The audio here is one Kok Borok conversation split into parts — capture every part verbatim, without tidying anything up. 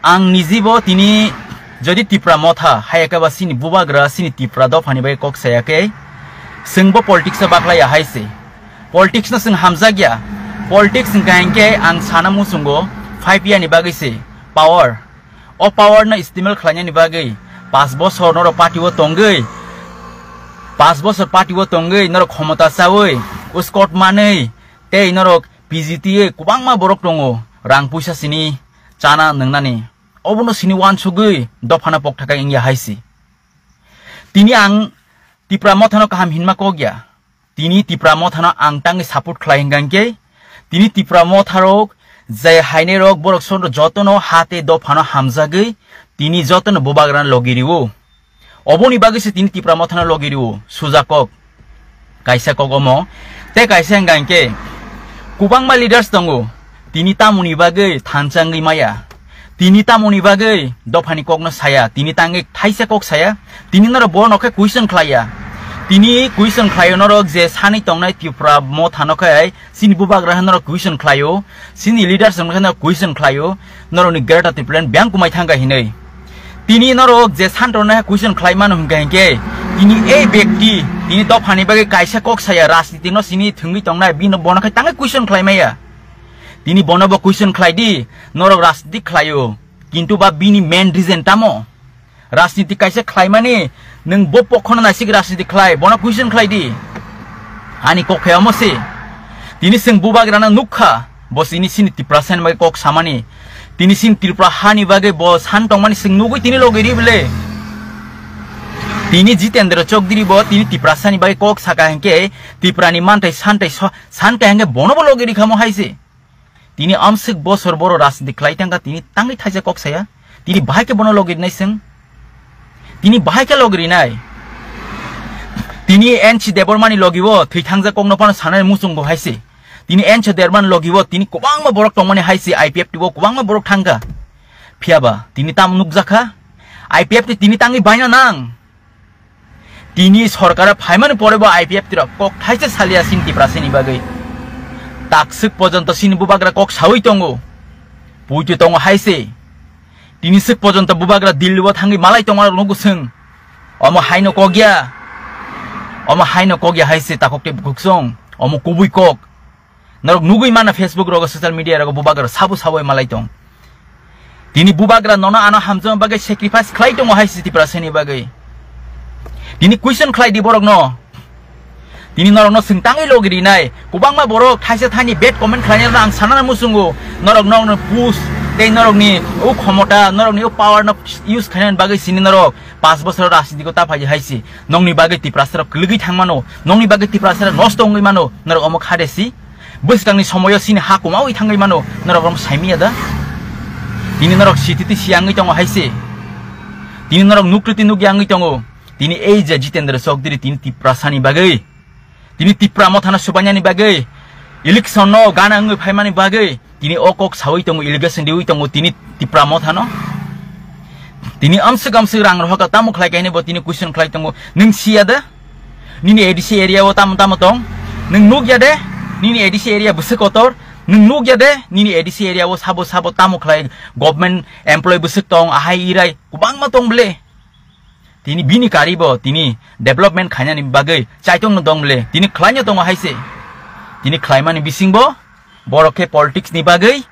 Ang nijibo tini jodi Tipra Motha, hayakhe ba chini bubagra, chini Tipra dophani bai kok sayakhe, chwngbo politics o baklaiya hai se. Politics no chwng hamjakya. Politics hwnkha hinkhe ang sana muchungo five year ni bagwi se power. O power no istimal khlainani bagwi, pas bosor norok party o tongwi, pas bosor party o tongwi norok khomota chawi, uskot manwi, tei norok P G T wi kwbangma borok tongo, rang puisa sini chana nwngnani. Obono sini uansugwi dophano pokthaka wngya hai se. Tini ang Tipra Mothano kaham hinma kok ya. Tini Tipra Mothano ang tangwi support khlai hwnkha hinkhe, tini Tipra Motharok je hainairok borok sonro jotono ha tei dophano hamjagwi tini jotono bubagrano logi rio. Oboni bagwi se tini Tipra Mothano logi rio, suja kok. Kaisa kok omo. Tei kaisa hwnkha hinkhe, kwbangma leaders tongo, tini tamoni bagwi thansa wngwi maya. Tini tamoni bagwi dophani kokno saya, tini tangwi thaisa kok saya, tini norok bono khe question khlaiya. Tini question khlaio norok je sani tongnai Tipra Mothano khe chini bubagra hwnwi norok question khlaio, chini leaders rok khe norok question khlaio, norokni Greater Tipraland biyang kumai thangkha hinwi. Tini norok je santorno khe question khlai mano hwnkha hinkhe, tini ei bekti, tini dophani bagwi kaisa kok saya, rajniti no sini thwngwi tongnai, bino bono khe tangwi question khlai maya. Tini bono bo question khlai di, norok rajniti khlaio, kintu ba bini main reason tamo? Rajniti kaisa khlaimani, nwng bo pokhono naisik rajniti khlai, bono question khlai di. Ani kok khe omo se. Tini chwng bubagrano nukha, bo chini chini Tiprasani bagwi kok samani. Tini chini Tripura hani bagwi bo san tongmani chwng nugwi tini logi ri bole. Tini Jitendra Chowdhury bo tini Tiprasani bagwi kok saka hinkhe Tripurani manthai santhai so-, san khe hinkhe bono bo logi ri khamo hai se. Tini amswk bosor boro rajniti khlai thangkha, tini tangwi thaisa kok saya. Tini bahai khe bono logi rinai chwng? Tini bahai khe logi rinai? Tini N C Debbarmani logi o thwi thangjak kokno phano sanani muchungo hai se. Tini N C Debbarmani logi o tini kwbangma borok tongmani hai se, I P F T o kwbangma borok thangkha. Phiyaba tini tamo nukjakha? I P F T tini tangwi baina nang? Tini sorkar phaimani pore bo I P F T rok kok thaisa saliya chini Tiprasani bagwi. Takswk pojonto chini bubagra kok sawi tongo. Puitu tongo hai se. Tini swk pojonto bubagra Delhi o thangwi malai tongo norok nugo chwng. Omo haino kok ya. Omo haino kok ya hai se takhuk tei bukhuksong. Omo kubui kok. Norok nugwi mana Facebook rogo, social media rogo bubagra sabo sabo malai tong. Tini bubagra nono ano hamjakma bagwi sacrifice khlai tongo hai se Tiprasani bagwi. Tini question khlai di borokno. Tini norokno swng tangwi logi rinai. Kwbangma borok thaisa thani bad comment khlainai ang sanana muchungo. Norok norokni push tei norokni o khomota, norokni o power no use khainani bagwi sini norok pas bosor rajniti ko ta phai hai se. Nokni bagwi Tiprasa rok kwlwgwi thang mano. Nokni bagwi Tiprasa rok nosto wngwi mano. Norok omo kha de si. Bwskangni somoyo chini ha kumaui thangwi mano, norok rom saimiya da? Tini norok sititi siyangwi tongo hai se. Tini norok nukriti nukya wngwi tongo. Tini ei je Jitendra Chowdhury tini Tiprasani bagwi, tini Tipra Mothano subainani bagwi, election no gana wngwi phaimani bagwi, tini o kok sawi tongo, allegation riwi tongo tini Tipra Mothano. Tini amswk amswk rang rohorkha tamo khlai kainwi bo tini question khlai tongo. Nwng siya da? Nini A D C area o tamo tamo tong? Nwng nukya de? Nini A D C area bwswk kotor? Nwng nukya de? Nini A D C area o sabo sabo tamo khlai government employee bwswk tong, ahai irai kwbangma tong bwle. Tini bini kari bo tini development khainani bagwi chaitongno dong bwle. Tini khlaino tongo hai se. Tini khlaimani bisingbo borok khe politics ni bagwi,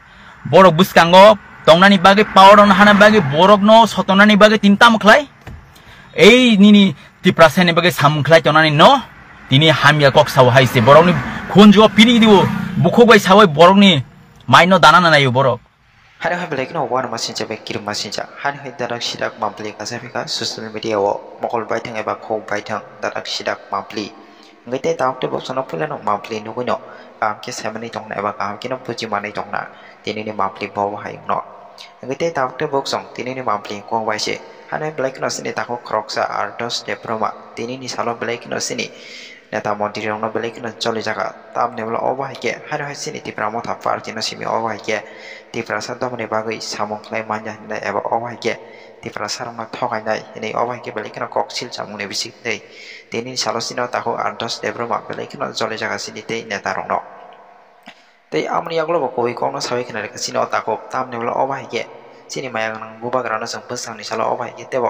borok bwskango tongnani bagwi, power rok hana bagwi, borokno sotonani bagwi tini tamo khlai? Ei nini Tiprasani bagwi samung khlai tongnani no? Tini hamya kok sao hai se, borokni khunjugo piri dio, bukhuk bai sawi borokni maino dana naio borok. Hani hai belai kheno uanama sincha bai kirima sincha. Hani hai darak sidak mampli kacha phika social media o mokol baithang eba khok baithang darak sidak mampli. Hingke tei tabuk tei boksono puilano mampli nugwino kaham khe saimani tongna eba kaham kheno bujimanai tongna tinini mampli bo hai wngno. Hingke tei tabuk tei boksong tinini mampli kok bai se. Hani belai kheno chini takhuk khoroksa Ardos Debbarma tinini salo belai kheno chini neta montri rokno belai kheno cholijaga. Tamni ulo obo hai khe, haino hai chini Tipra Motha Party no simi obo hai khe Tiprasa dophani bagwi samung khlai manya hinwi eba obo hai khe Tiprasa rokno thokainai hinwi obo hai khe belai kheno kok sil chamungni bising tei tini salo chini o takhuk Ardos Debbarma belai kheno cholijaga chini tei neta rokno. Tei amoni yagulo bo kubui kokno sawi khna rwkha chini o takhuk, tamni ulo obo hai khe chini maya gwnang bubagrano chwng bwskangni salo obo hai khe teibo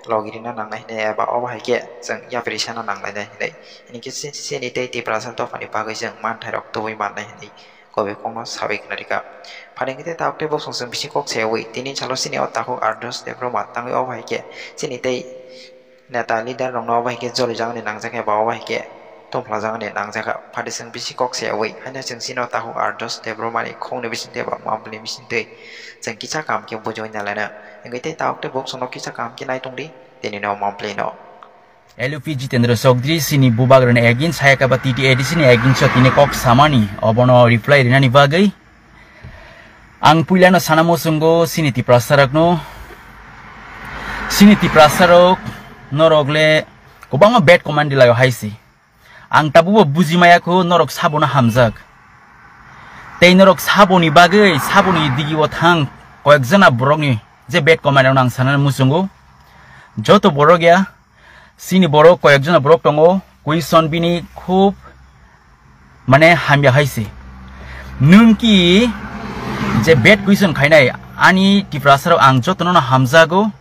logi rina nangnai hinwi eba obo hai khe chwng yapri sana nanglainai hinwi. Hinkhe chi-, chini tei Tiprasa dophani bagwi chwng manthairok tubui mannai hinwi kobe kokno sawi khna rikha. Phaini khe tei tabuk tei bosong chwng bising kok sayawi tini salo chini o takhuk Ardos Debbarma tangwi obo hai khe chini tei neta leader rokno obo hai khe jolijaknani nangjak khe ba obo hai khe tongphlajaknani nangjak kha. Phaidi chwng bising kok sayawi haino chwng chini o takhuk Ardos Debbarmani khokni bisingtwi ba monthly bisingtwi chwng kisa kaham khe bujiwi nalaina. Hinkhe tei tabuk tei bosongno kisa kaham khe naitongdi tini no monthly no. L U P Jitendra Chaudhary chini bubagrani against hai khe ba T T A D C ni against o tini kok samani obono reply rinani bagwi ang puilano sana muchungo chini Tiprasarokno, chini Tiprasarok norok le kwbangma bad comment rilaio hai se. Ang tabukbo buji maya kho norok sabono hamjak. Tei norok saboni bagwi saboni digi o thang koyekjona borokni je bad comment rokno ang sana muchungo. Joto borok ya Chini borok koyekjona borok tongo, question bini khub mane hamya hai se. Nwng ki je bad question khainai, ani Tiprasarok ang jotono no hamjago.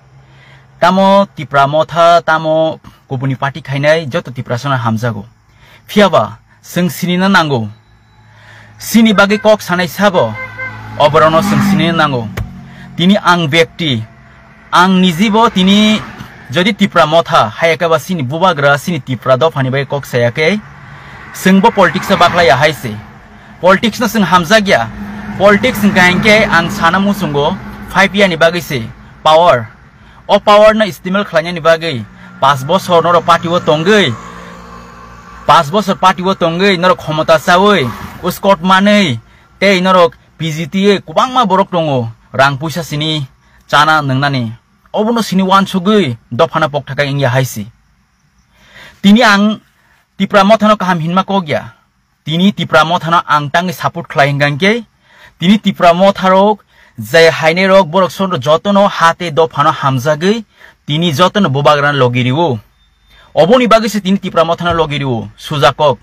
Tamo Tipra Motha, tamo kubuni party khainai, joto Tiprasano hamjago. Phiyaba, chwng sinina nango. Chini bagwi kok sanai sabo, oborokno chwng sinina nango. Tini ang bekti, ang nijibo tini jodi Tipra Motha, hayakhe ba chini bubagra, chini Tipra dophani bagwi kok sayakhe, chwngbo politics o baklaiya hai se. Politics no chwng hamjakya. Politics hwnkha hinkhe ang sana muchungo five year ni bagwi se power. O power no istimal khlainani bagwi, panch bosor norok party o tongwi, panch bosor party o tongwi norok khomota chawi, uskot manwi, tei norok P G T wi kwbangma borok tongo, rang puisa sini chana nwngnani. Obono sini wansugwi dophano pokthakha wngya hai se. Tini ang Tipra Mothano kaham hinma kokya. Tini Tipra Mothano ang tangwi support khlai hwnkha hinkhe, tini Tipra Motharok je hainairok borok sonro jotono ha tei dophano hamjagwi tini jotono bubagrano logi rio. Oboni bagwi se tini Tipra Mothano logi rio, suja kok.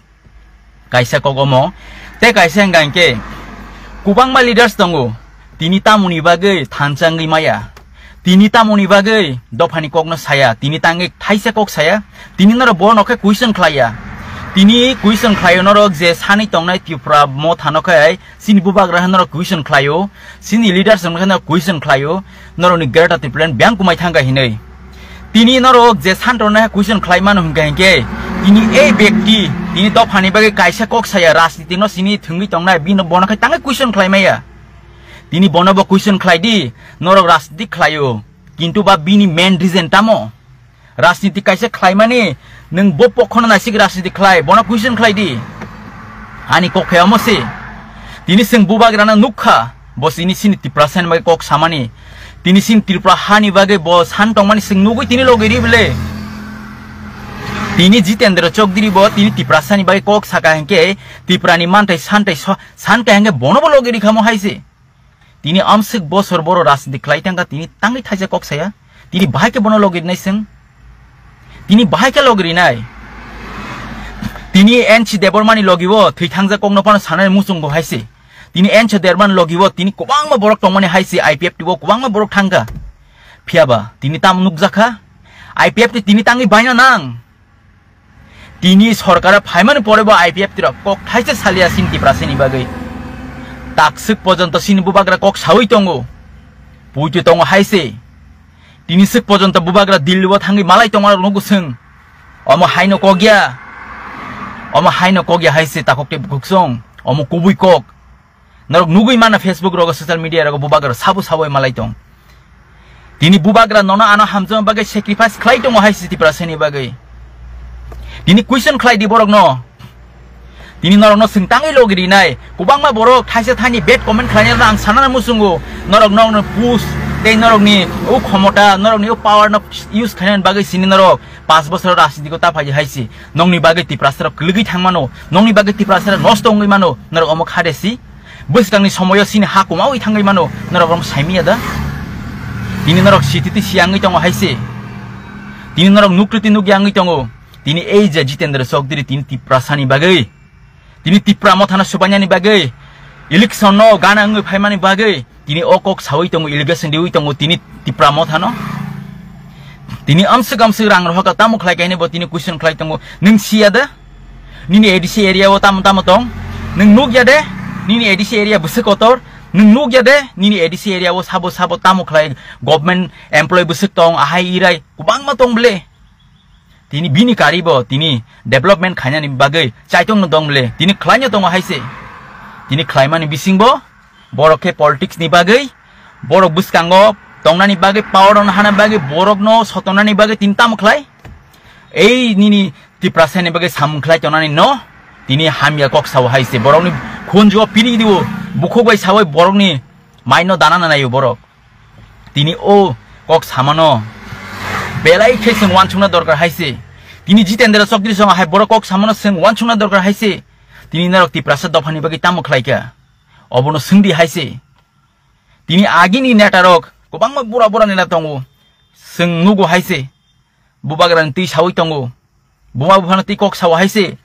Kaisa kok omo. Tei kaisa hwnkha hinkhe, kwbangma leaders tongo, tini tamoni bagwi thansa wngwi maya. Tini tamoni bagwi dophani kokno saya, tini tangwi thaisa kok saya, tini norok bono khe question khlaiya. Tini question khlaio norok je sanwi tongnai Tipra Mothano khe chini bubagra hwnwi norok question khlaio, chini leaders rokno khe norok question khlaio, norokni Greater Tipraland biyang kumai thangkha hinwi. Tini norok je santorno question khlai mano hwnkha hinkhe, tini ei bekti, tini dophani bagwi kaisa kok saya, rajniti no sini thwngwi tongnai, bino bono khe tangwi question khlai maya. Tini bono bo question khlai di, norok rajniti khlaio, kintu ba bini main reason tamo? Rajniti kaisa khlaimani, nwng bo pokhono naisik rajniti khlai, bono question khlai di. Ani kok khe omo se. Tini chwng bubagrano nukha, bo chini chini Tiprasani bagwi kok samani. Tini chini Tripura hani bagwi bo san tongmani chwng nugwi tini logi ri bwle. Tini Jitendra Chaudhary bo tini Tiprasani bagwi kok saka hinkhe Tripurani manthai santhai so-, San khe hwnkhe bono bo logi rikhamo hai se. Tini amswk bosor boro rajniti khlai thangkha, tini tangwi thaisa kok saya. Tini bahai khe bono logi rinai chwng? Tini bahai khe logi rinai? Tini N C Debbarmani logi o thwi thangjak kokno phano sanani muchungo hai se. Tini N C Debbarmani logi o tini kwbangma borok tongmani hai se, I P F T o kwbangma borok thangkha. Phiyaba tini tamo nukjakha? I P F T tini tangwi baina nang. Tini sorkar phaimani pore bo I P F T rok kok thaisa salia chini Tiprasani bagwi. Takswk porjonto chini bubagra kok sawi tongo. Puitu tongo hai se. Tini swk porjonto bubagra Delhi o thangwi malai tongo norok nugo chwng. Omo haino kok ya. Omo haino kok ya hai se takhuk tei bukhuk song. Omo kubui kok. Norok nugwi mana Facebook rogo, social media rogo bubagra sabo sabo malai tong. Tini bubagra nono ano hamjakma bagwi sacrifice khlai tongo hai se Tiprasani bagwi. Tini question khlai di borokno. Tini norokno chwng tangwi logi rinai. Kwbangma borok thaisa thaini bad comment khlainai ang sanana muchungo. Norok nokno push tei norokni o khomota, norokni o power no use khainani bagwi sini norok panch bosor rajniti ko ta phai hai se. Nokni bagwi Tiprasarok kwlwgwi thang mano. Nokni bagwi Tiprasarok nosto wngwi mano. Norok omo kha de si. Bwskangni somoyo chini ha kumaui thangwi mano, norok rom saimiya da? Tini norok sititi siyangwi tongo hai se. Tini norok nuktwiti nukyangwi tongo. Tini ei je Jitendra Chaudhary tini Tiprasani bagwi, tini Tipra Mothano subainani bagwi, election no gana wngwi phaimani bagwi, Tini o kok sawi tongo, allegation riwi tongo tini Tipra Motha no. Tini amswk amswk rang rohaka tamo khlai kainwi bo tini question khlai tongo. Nwng siya da? Nini A D C area o tamo tamo tong? Nwng nukya de? Nini A D C area bwswk kotor? Nwng nukya de? Nini A D C area o sabo sabo tamo khlai government employee bwswk tong, ahai irai kwbangma tong ble. Tini bini kari bo tini development khainani bagwi chaitongno dong ble. Tini khlaino tongo hai se. Tini khlaimani bisingbo borok khe politics ni bagwi, borok bwskango tongnani bagwi, power rokno hana bagwi, borokno sotonani bagwi tini tamo khlai? Ei nini Tiprasani bagwi samung khlai tongnani no tini hamya kok sao hai se. Borokni khunjugo piri dio, bukhuk bai sawi borokni maino dana nanaio borok. Tini o kok samano belai khe chwng uansukna dorkar hai se. Tini Jitendra Chowdhury song hai borok kok samano chwng uansukna dorkar hai se. Tini norok Tiprasa dophani bagwi tamo khlai kha? Obono swngdi hai se. Tini agini neta rok kwbangma bura bura neta tongo. Chwng nugo hai se. Bubagrani twi sawi tongo. Buma buphano twi kok sao hai se.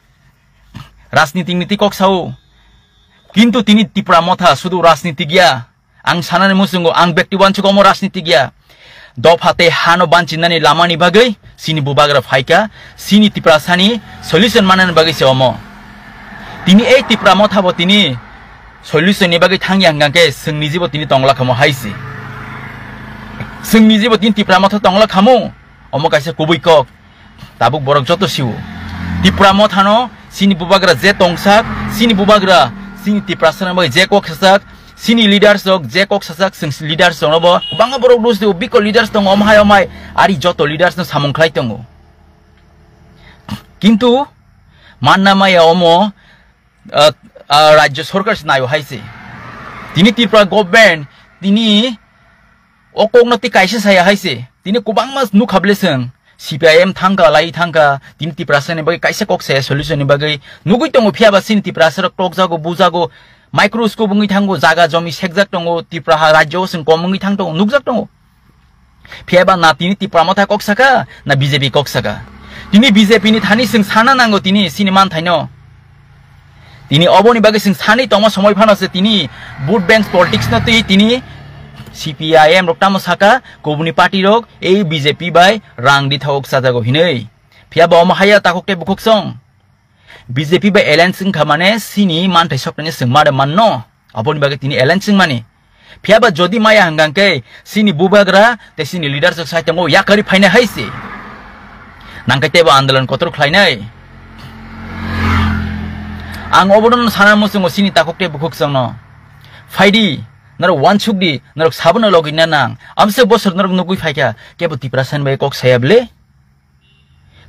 Rajnitik ni twi kok sao. Kintu tini Tipra Motha sudu rajnitik ya. Ang sanani muchungo ang bekti uansuk omo rajnitik ya. Dopha tei hano banchinani lamani bagwi chini bubagra phaikha, chini Tiprasani solution manani bagwi se omo. Tini ei Tipra Motha bo tini solution ni bagwi thangya hwnkha khe chwng nijibo tini tongla khamo hai se. Chwng nijibo tini Tipra Motha tongla khamo, omo kaisa kubui kok. Tabuk borok joto siwo. Tipra Mothano chini bubagra je tongsak, chini bubagra chini Tiprasani bagwi je kok sasak, chini leaders rok je kok sasak, chwng leaders rokno bo kwbangma borok dos dio, biko leaders tongo, omhai omhai, ari joto leaders no samung khlai tongo. Kintu manna maya omo, ah, ah, rajyo sorkar se naio hai se. Tini Tripura government tini o kokno tei kaisa saya hai se. Tini kwbangma nukha ble chwng C P I M thangkha, lai thangkha, tini Tiprasani bagwi kaisa kok saya solution ni bagwi nugwi tongo, phiya ba chini Tiprasa rok tokjago, bujago, microscope wngwi thango, jaga jomi sekjak tongo, Tripura ha rajyo o chwng kom wngwi thang tongo, nukjak tongo. Phiya ba na tini Tipra Motha kok saka, na B J P kok saka. Tini B J P ni thani chwng sana nango tini chini manthaino. Tini oboni bagwi chwng sanwi tongma somoi phano se tini vote bank politics no twi tini C P I M rok tamo saka, kubuni party rok ei B J P bai rang di thawk sajago hinwi. Phiya ba omo haya takhuk tei bukhuk song. B J P bai alliance wngkha mane chini manthai soknani chwng mare manno. Aboni bagwi tini alliance wngmani. Phiya ba jodi maya hwnkha khe chini bubagra tei chini leaders rok sai tongo, yakarwi phainai hai se. Nangkhe teibo andolon kotor khlainai. Ang obono sana muchungo chini takhuk tei bukhuk songno. Phaidi, norok uansuk di, norok sabono logi na nang. Amswk bosor norok nugwi phaikha, kebo Tiprasani bai kok saya ble?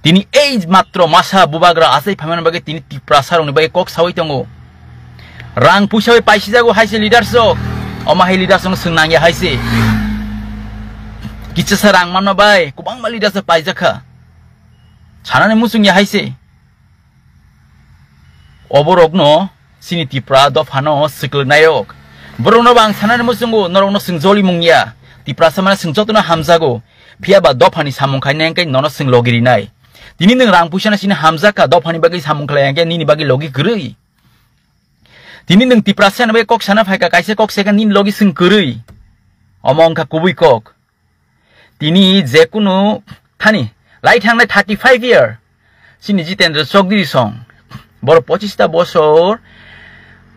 Tini ei matro masa bubagra achai phaimani bagwi tini Tiprasa rokni bagwi kok sawi tongo. Rang puisa bai paisijago hai se leaders rok. Omo hai leaders rok swng nangya hai se. Kichasa rang manma bai kwbangma leaders rok paijakha. Sanani muchungya hai se. Oborokno chini Tipra dophano swklugnayok. Borokno bo ang sanani muchungo, norokno chwng joli mungya. Tiprasa mane chwng jotono hamjago. Phiya ba dophani samung khainai hwnkhe nono chwng logi rinai. Tini nwng rang puisano chini hamjak kha, dophani bagwi samung khlai hwnkhe nini bagwi logi kwrwi. Tini nwng Tiprasani bagwi kok sana phaikha, kaisa kok saikha nini logi chwng kwrwi. Omo wngkha kubui kok. Tini jekunu thani lai thangnai thirty five year chini Jitendra Chowdhury song, borok pochista bosor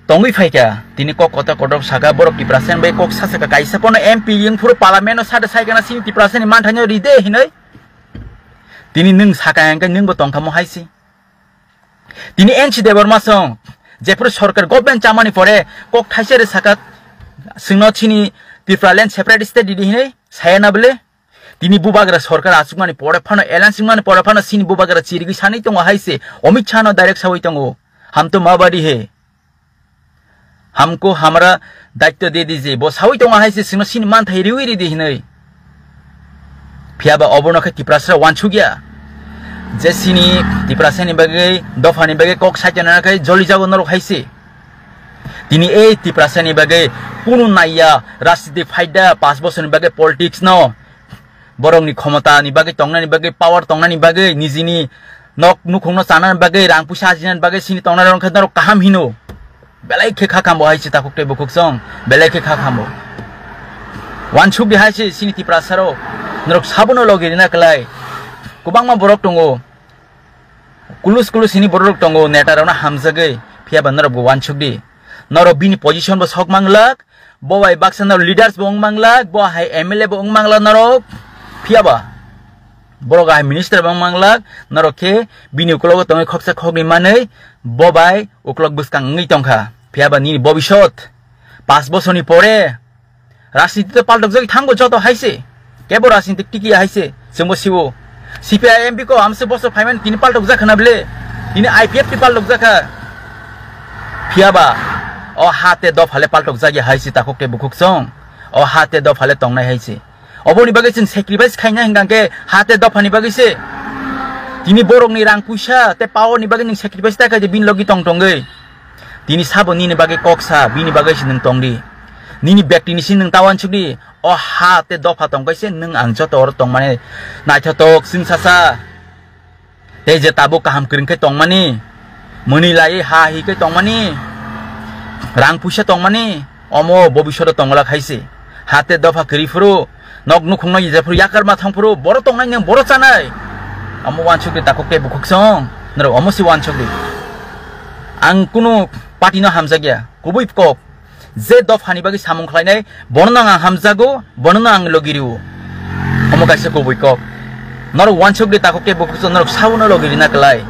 tongwi phaikha, tini kok kotor kotor saka, borok Tiprasani bai kok sasaka, kaisa pono M P wngphuru parliament-o sade saikana chini Tiprasani manthaino ride hinwi. Tini nwng saka hwnkhe nwngbo tongthamo hai se. Tini N C Debbarma song, jephuru sorkar government chamani pore kok thaisa re saka, chwngno chini Tipraland separate state ridi hinwi saya na bwle? Tini bubagra sorkar achukmani pore phano, alliance wngmani pore phano chini bubagra chirigwi sanwi tongo hai se, Amit Shah no direct sawi tongo, "Hum to Maobadi hai, humko hamara daitwa de dijiye." Bo sawi tongo hai se, chwngno chini manthai riwi ridi hinwi. Phiya ba obono khe Tiprasa uansukya. Je chini Tiprasani bagwi, dophani bagwi kok saitona khe joli jago norok hai se. Tini ei Tiprasani bagwi kunu naiya, rajniti phaida, panch bosorni bagwi politics no, borokni khomotani bagwi, tongnani bagwi, power tongnani bagwi, nijini nok nukhungno chanani bagwi, rang puisa ajinani bagwi chini tongnai rok khe norok kaham hino. Belai khe kha khambo hai se takhuk tei bukhuk song, belai khe kha khambo. Wansuk di hai se sini Tiprasa rok. Norok sabono logi rina klai. Kwbangma borok tongo. Kulus kulus sini borok tongo, neta rokno hamjagwi. Phiya ba norok bo wansuk di. Norok bini position bo sok manglak. Bo bai baksa norok leaders bo wng manglak. Bo hai M L A bo wng manglak norok. Phiya ba borok hai minister bo wng manglak. Norok khe bini ukulogo tongwi khoksa khoknwi manwi bo bai ukulok bwskang wngwi tongkha. Phiya ba nini bobisot pas bosorni pore rajniti to paltok jagwi thango joto hai se. Kebo rajniti tiki hai se. Chwngbo siwo. C P I M P ko amse bosor phaiman tini paltok jakha na bile. Tini I P F T paltok jakha. Phiya ba o ha te dopha le paltok jagya hai se takhuk te bukhuk song. O ha te dopha le tongnai hai se. Oboni bagwi chwng sacrifice khaina hingkha khe ha te dopha ni bagwi se. Tini borok ni rang puisa te power ni bagwi nwng sacrifice ta khai de bin logi tong tongwi. Tini sabo nini bagwi kok sa, bini bagwi se nwng tong di. Nini bekti ni sini nwng ta wansuk di. O ha te dopha tong kai se nwng ang joto oro tong mani naithotok chwng sa sa. Tei je tabuk kaham kwrwng khe tongmani, mwnwi laiwi ha hi khe tongmani, rang puisa tongmani, omo bobishoto tongwlak hai se. Ha te dopha kwrwi phuru, nok nukhungno ija phuru, yakarma thang phuru, boro tongnai nwng boro chanai. Omo wansuk di takhuk tei bukhuk song, norok omo se wansuk di. Ang kunu party no hamjakya, kubui kok. Je dophani bagwi samung khlainai, bono no ang hamjago, bono no ang logi rio. Omo kaisa kubui kok. Norok wansuk di takhuk tei bukhuk song norok sabono logi rina klai.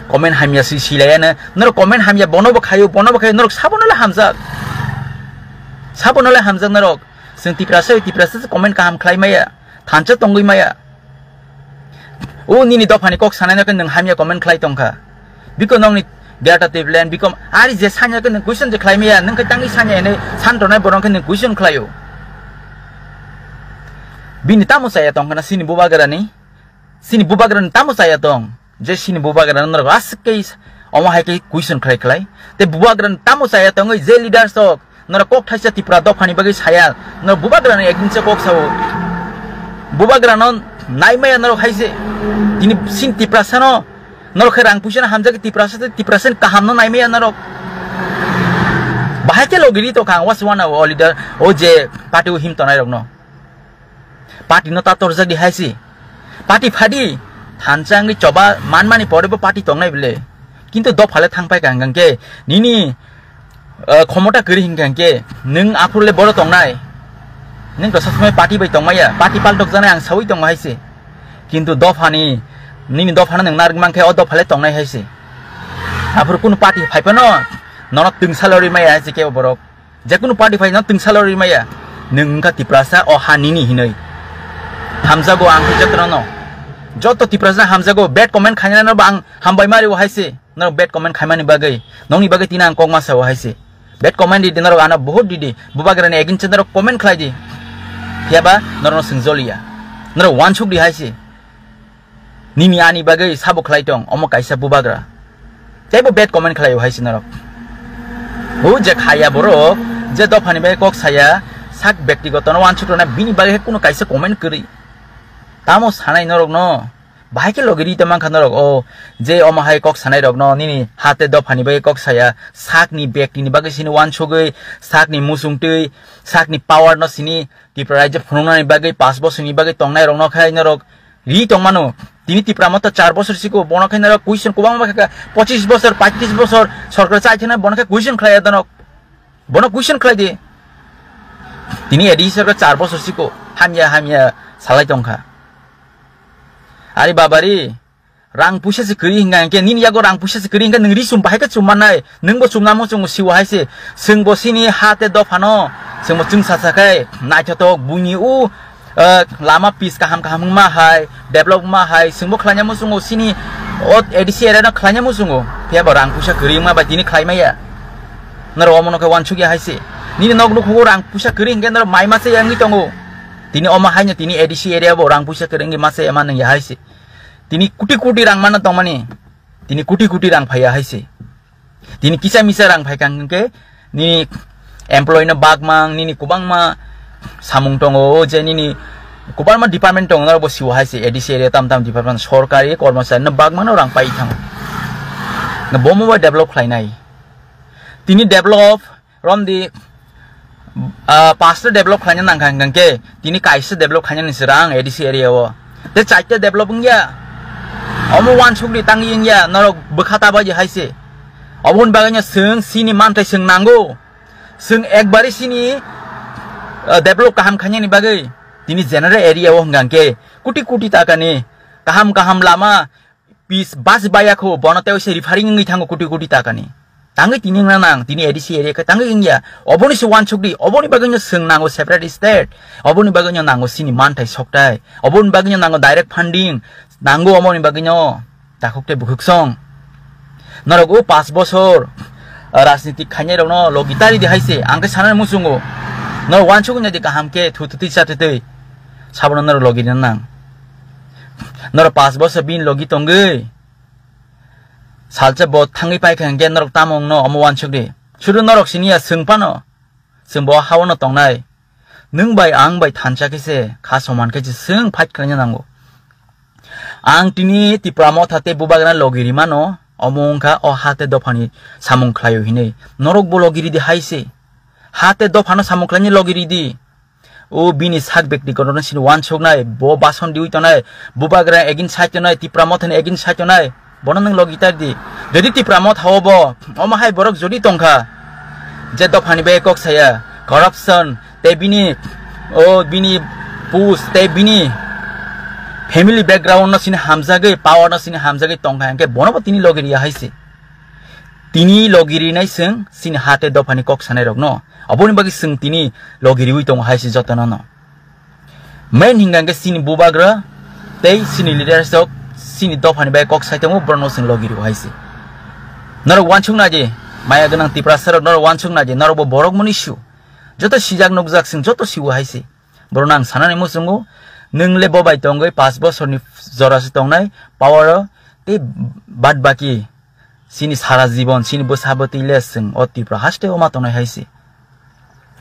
Comment hamya si silaiya no, norok comment hamya bono bo khaio, bono bo khaio, norok sabono le hamjak. Sabono le hamjak norok. Chwng Tiprasa, Tiprasa se comment kaham khlai maya, thansa tongwi maya. O nini dophani kok sanai no khe nwng hamya comment khlai tongkha. Biko nokni Greater Tipraland, biko ari je sanya khe nwng question je khlai maya, nwng khe tangwi sanya hinwi san tonai borok khe nwng question khlaio. Bini tamo chaya tongkha na sini bubagrani? Sini bubagrani tamo chaya tong? Je sini bubagrano norok aswk khe omo hai khe question khlai khlai. Tei bubagrano tamo chaya tongwi je leaders rok norok kok thaisa Tipra dophani bagwi saya, norok bubagrano ekdin se kok sao. Bubagrano naimaya norok hai se. Tini sin Tiprasano norok khe rang puisano hamjak Tiprasa tei Tiprasani kahamno naimaya norok. Bahai khe logiri to khang was one o leader o je party o him tonai rokno. Party no ta torjak di hai si. Party phadi. Thansa wngwi choba manmani pore bo party tongnai bile. Kintu dophale thangpai kha hingkha khe nini, eh, khomota kwrwi hingkha khe nwng aphuru le boro tongnai. Nwng to sasmai party bai tongmaya. Party paltok janai ang sawi tongo hai si. Kintu dophani, nini dophano nwng narwk mankhe o dophale tongnai hai si. Aphuru kunu party phaiphano nono twngsa lorwi maya hai si kebo borok. Jekunu party phai no twngsa lorwi maya. Nwng wngkha Tiprasa o ha nini hinwi. Hamjago ang khe jotono no. Joto Tiprasa hamjago bad comment khainai no bo ang hambai mari o hai se. Norok bad comment khaimani bagwi. Nokni bagwi tini ang kok ma sao hai se. Bad comment di di norok ano bahut di di. Bubagrani against norok comment khlai di. Phiya ba norok no swngjoliya. Norok wansuk di hai se. Nini ani bagwi sabo khlai tong, omo kaisa bubagra. Teibo bad comment khlaio hai se norok. O je khaya borok, je dophani bagwi kok saya, sak bektigoto no wansuk rwna bini bagwi hai kuno kaisa comment kwrwi. Tamo sanai norok no, bahai khe logi ri tongma kha norok, o je omo hai kok sanai rok no, nini ha tei dophani bagwi kok saya, sakni bektini bagwi sini wansugwi, sakni muchung twi, sakni power no sini Tripura rajyo phunuknani bagwi, pash bosorni bagwi tongnai rok no khai norok ri tongmano. Tini Tipra Motha char bosor siko, bono khe naro question kwbangma kha, pochis bosor, paitris bosor sorkar chai thangna, bono khe question khlai ya dono. Bono question khlai di. Tini A D C sorkar char bosor siko, hamya hamya salai tongkha. Ari babari, rang puisa se kwrwi hingka hingke, nini yago rang puisa se kwrwi hingke, nwng ri chum bahai khe chum mannai, nwngbo chumna muchungo siwo hai se, chwngbo sini ha te dophano, chwngbo chwngsa sa khe, naithotok buini u, eh, lama pis kaham kaham wngma hai, develop wngma hai, chwngbo khlaina muchungo sini, o A D C area no khlaina muchungo, phiya bo rang puisa kwrwi wngma bai tini khlai maya. Norok omono khe wansuk ya hai se, nini nok nukhugo rang puisa kwrwi hingke norok mai masa ya wngwi tongo, tini omo haino tini A D C area bo rang puisa kwrwi wngwi masa ya ma nung ya hai se. Tini kuti kuti rang mano tongmani. Tini kuti kuti rang phaiya hai se. Tini kisa misa rang phai kang hingke nini employee no bakmang, nini kubangma samung tongo, o je nini kubangma department tongo, norok bo siwo hai se, A D C area tam tam department, sorkari kormosari no bakmano rang pai thango. No bomo bai develop khlainai. Tini develop romdi Ah, pasta develop khlaina nangkha hwnkhe tini kaisa develop khlainani se rang A D C area o. Te chaita develop wngya. Omo wansukdi tangwi wngya, norok bwkha ta bai hai se. Oboni bagwino chwng chini manthai chwng nango. Chwng ekbari chini, ah, develop kaham khainani bagwi tini general area o hwnkha hwnkhe kuti kuti takani kaham kaham lama pis bas baya kho bono tei se referring wngwi thango kuti kuti takani. Tangwi tini wngna nang, tini A D C area khe tangwi wngya. Oboni se wansukdi, oboni bagwino chwng nango separate state, oboni bagwino nango chini manthai sokthai, oboni bagwino nango direct funding, nango oboni bagwino takhuk tei bukhuk song. Norok o panch bosor, ah, rajniti khainai rokno logi tari di hai se, ang khe sanani muchungo. Norok wansuk wngya di kaham khe thu thu twi cha thu twi. Sabono norok logi rina nang. Norok panch bosor bini logi tongwi. Salsa bo thangwi paikha hwnkhe norok tamo wngno omo wansuk di. Sudu norok siniya chwng phano. Chwng bo ha-o no tongnai. Nwng bai ang bai thansa khe se, kha soman khe se chwng fight khlaina nango. Ang tini Tipra Motha tei Bubagra logi rimano, omo wngkha o ha tei dophani samung khlaio hinwi. Norok bo logi ridi hai se. Ha tei dophano samung khlaina logi ridi. O bini sak bekti kotorno sini wansuknai, bo bason diwi tongnai, Bubagra egin sai tongnai, Tipra Mothani egin sai tongnai, bono nwng logi tar di. Jodi Tipra Motha o bo, omo hai borok jodi tongkha, je dophani bai kok saya, corruption, tei bini, o bini pus, tei bini family background no sini hamjagwi, power no sini hamjagwi tongkha, hwnkhe bono bo tini logi riya hai se. Tini logi rinai chwng chini ha tei dophani kok sanai rokno. Aboni bagwi chwng tini logi riwi tongo hai se jotono no. Main hingka hingke chini Bubagra tei chini leaders rok chini dophani bai kok sai tongo, borokno chwng logi rio hai se. Norok wansuk na je, maya gwnang Tiprasa rok norok wansuk na je, norok bo borok mani su. Joto sijak nukjak chwng joto siwo hai se. Borokno ang sanani muchungo, nwng le bo bai tongwi panch bosorni jora se tongnai power o, tei bad baki chini sara jibon, chini bwsa bwtwi le chwng o Tripura haste o ma tongnai hai se.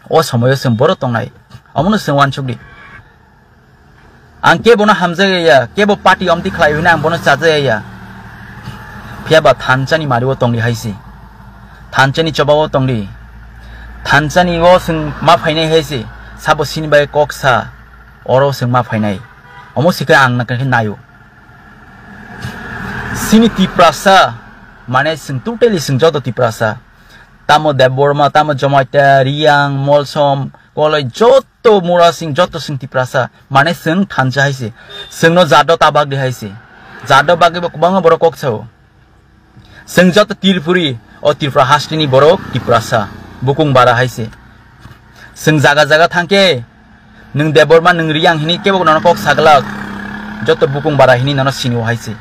O somoyo chwng boro tongnai. Omono chwng wansuk di. Ang kebono hamjak ya, kebo party omti khlai hwnwi ang bono chajak ya. Phiya ba thansa ni mari o tong di hai se. Thansa ni choba o tong di. Thansa ni o chwng ma phainai hai se. Sabo sini bai kok sa. Oro chwng ma phainai. Omo sikhe ang nang khe nayo. Chini Tiprasa, mane chwng totally chwng joto Tiprasa. Tamo Debbarma, tamo Jamatia, Riyang, Molsom, Koloi, joto Murasing, joto chwng Tiprasa. Mane chwng thansa hai se. Chwngno jado ta bagdi hai se. Jado bagwi bo kwbangma borok kok sao. Chwng joto Tripuri, o Tripura hasteni borok Tiprasa. Bukung bara hai se. Chwng jaga jaga thangkhe, nwng Debbarma, nwng Riyang hini kebo nono kok saglak, joto bukung bara hini nono sinio hai se.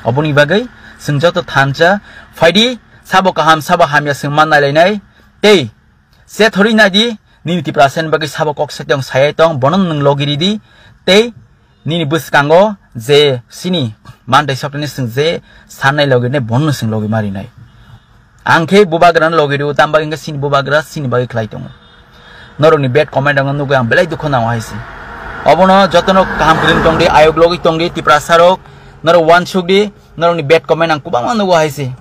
Oboni bagwi chwng joto thansa phaidi, sabo kaham, sabo hamya chwng ma nailainai, tei se thori naidi, nini Tiprasa ni bagwi sabo kok sai tong, sayai tong, bono nwng logi ridi, tei nini bwskango je sini mantai sokni chwng je sannai logi nai, bono chwng logi ma rinai. Ang khe Bubagra no logi rio, tamo bagwi hwnkhe chini Bubagra chini bagwi khlai tongo. Norokni bad comment rokno nugwi ang belai dukhu nango hai se. Obono jotono kaham kwrwng tong di, ayuk logwi tong di, Tiprasa rok, norok wansuk di, norokni bad comment ang kwbangma nugo hai se.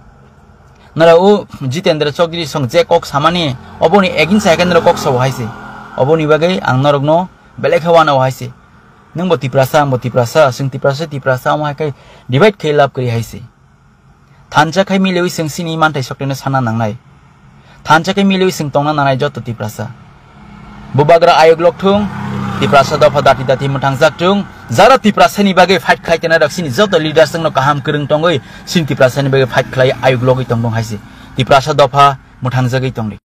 Norok o Jitendra Chaudhary song je kok samani, oboni against hai khe norok kok sao hai se. Oboni bagwi ang norokno belai khe wanao hai se. Nwng bo Tiprasa, ang bo Tiprasa, chwng Tiprasa, Tiprasa, omo hai khe divide khe lab kwrwi hai se. Thansa khai miliwi chwng chini manthai sokthai no sana nangnai. Thansa khai miliwi chwng tongna nangnai joto Tiprasa. Bubagra ayuk lok thung, Tiprasa dopha dati dati mwthang jak thung. Jara Tiprasa ni bagwi fight khlai tena rok chini joto leaders no kaham kwrwng tongwi, chini Tiprasa ni bagwi fight khlai ayuk logwi tong dong hai se. Tiprasa dopha mwthang jagwi tong di.